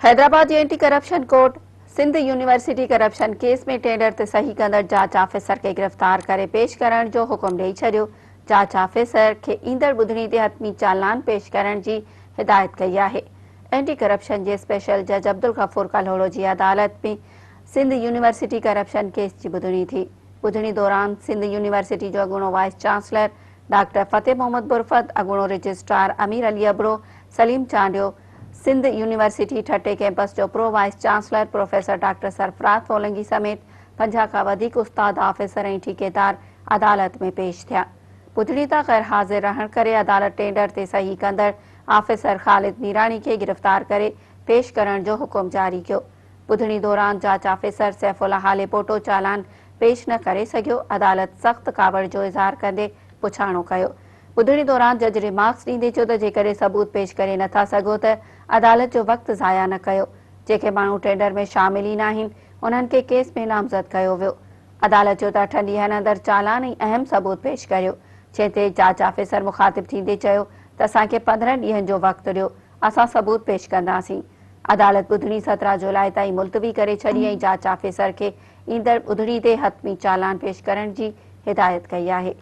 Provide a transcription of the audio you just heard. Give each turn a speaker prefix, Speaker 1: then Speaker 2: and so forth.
Speaker 1: حيدرآباد جي anti corruption court Sindh university corruption case ۾ tender تي صحيح ڪندڙ جاچ آفيسر کي گرفتار ڪري پيش ڪرڻ جو حڪم ڏئي ڇڏيو. جاچ آفيسر کي ايندڙ ٻڌڻي تي حتمي چالان پيش ڪرڻ جي هدايت ڪئي آهي. اينٽي ڪرپشن جي اسپيشل جج عبدالغفور ڪلهوڙو جي عدالت ۾ سنڌ يونيورسٽي ڪرپشن ڪيس جي ٻڌڻي ٿي. ٻڌڻي دوران سنڌ يونيورسٽي جو اڳوڻو vice chancellor doctor Fateh Muhammad Burfat, اڳوڻو registrar Amir Ali Abro, Saleem Chandio, Sindh university Thatta campus جو pro vice chancellor professor doctor Sarfraz Solangi سميت 50 کان وڌيڪ استاد، آفيسر ۽ ٺيڪيدار عدالت ۾ پيش ٿيا. ٻڌڻي تان غير حاضر رهڻ ڪري عدالت ٽينڊر تي صحيح ڪندڙ آفيسر خالد ميراڻي کي گرفتار ڪري پيش ڪرڻ جو حڪم جاري ڪيو. ٻڌڻي دوران جاچ آفيسر سيف الله هاليپوٽو چالان پيش نه ڪري سگهيو، عدالت سخت ڪاوڙ جو اظهار ڪندي پڇاڻو ڪيو. ٻڌڻي دوران جج ريمارڪس ڏيندي چيو ته جيڪڏهن ثبوت پيش ڪري نٿا سگهو ته عدالت جو وقت ضايع نه ڪيو، جيڪي ماڻهو ٽينڊر ۾ شامل ئي ناهن انهن کي ڪيس ۾ نامزد ڪيو ويو. عدالت چيو ته اٺن ڏينهن اندر چالان ۽ اهم ثبوت پيش ڪريو، جنهن تي جاچ آفيسر مخاطب ٿيندي چيو ته اسان کي 15 ڏينهن جو وقت ڏيو، اسان ثبوت پيش ڪنداسين. عدالت ٻڌڻي 17 جولاء تائين ملتوي ڪري ڇڏي ۽ جاچ آفيسر کي ايندڙ ٻڌڻي تي حتمي چالان پيش ڪرڻ جي هدايت ڪئي آهي.